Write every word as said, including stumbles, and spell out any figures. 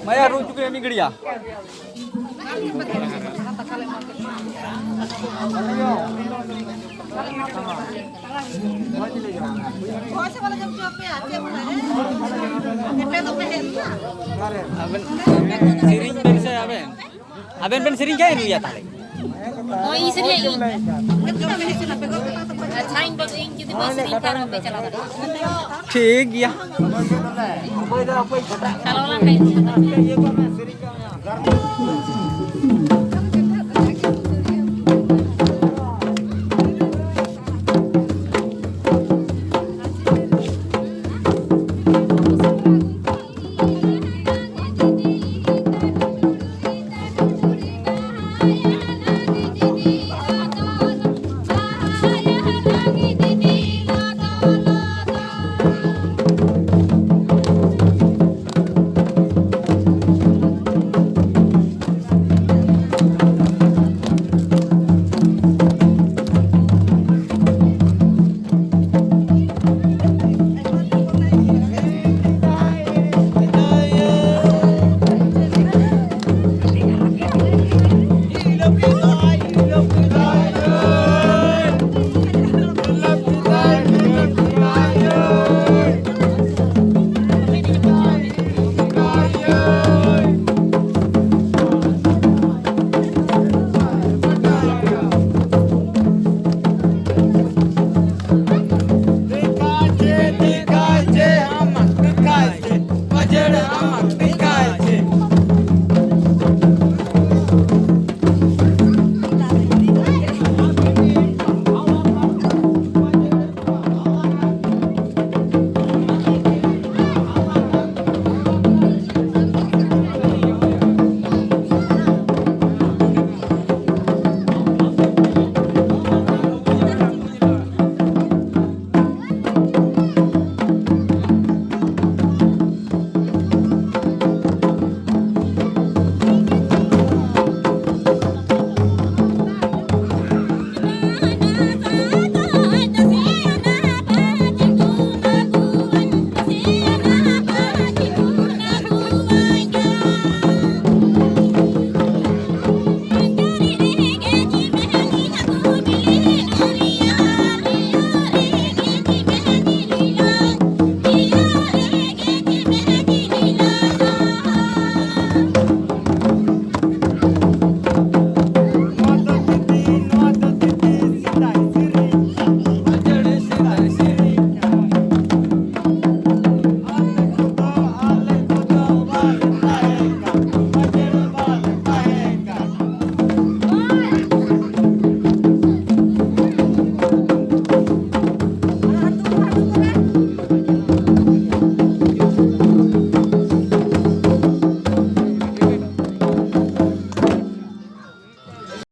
ᱢᱟᱭᱟ, ᱨᱩ ᱦᱚᱪᱚ ᱠᱮᱫ ᱢᱤᱫ ᱜᱷᱟᱹᱲᱤᱡ ᱭᱟ᱾ ᱟᱵᱮᱱ ᱥᱮᱨᱮᱧ ᱵᱮᱱ ᱥᱮ ᱟᱵᱮᱱ? ᱟᱵᱮᱱ ᱵᱮᱱ ᱥᱮᱨᱮᱧ ᱠᱷᱟᱡ ᱨᱩᱭᱟ ᱛᱟᱦᱞᱮ᱾ ᱦᱳᱭ, ᱤᱧ ᱥᱮᱨᱮᱧᱟ, ᱤᱧ᱾ ᱟᱪᱪᱷᱟ, ᱤᱧ ᱵᱟᱵᱟ, ᱤᱧ ᱡᱩᱫᱤ ᱵᱟᱹᱧ ᱥᱮᱨᱮᱧ ᱠᱷᱟᱱ ᱟᱯᱮ ᱪᱟᱞᱟᱜ ᱟᱯᱮ᱾ ᱴᱷᱤᱠ ᱜᱮᱭᱟ᱾ ᱪᱟᱞᱟᱣ ᱞᱮᱱ ᱠᱷᱟᱱ ᱤᱧ ᱥᱮᱨᱮᱧᱟ᱾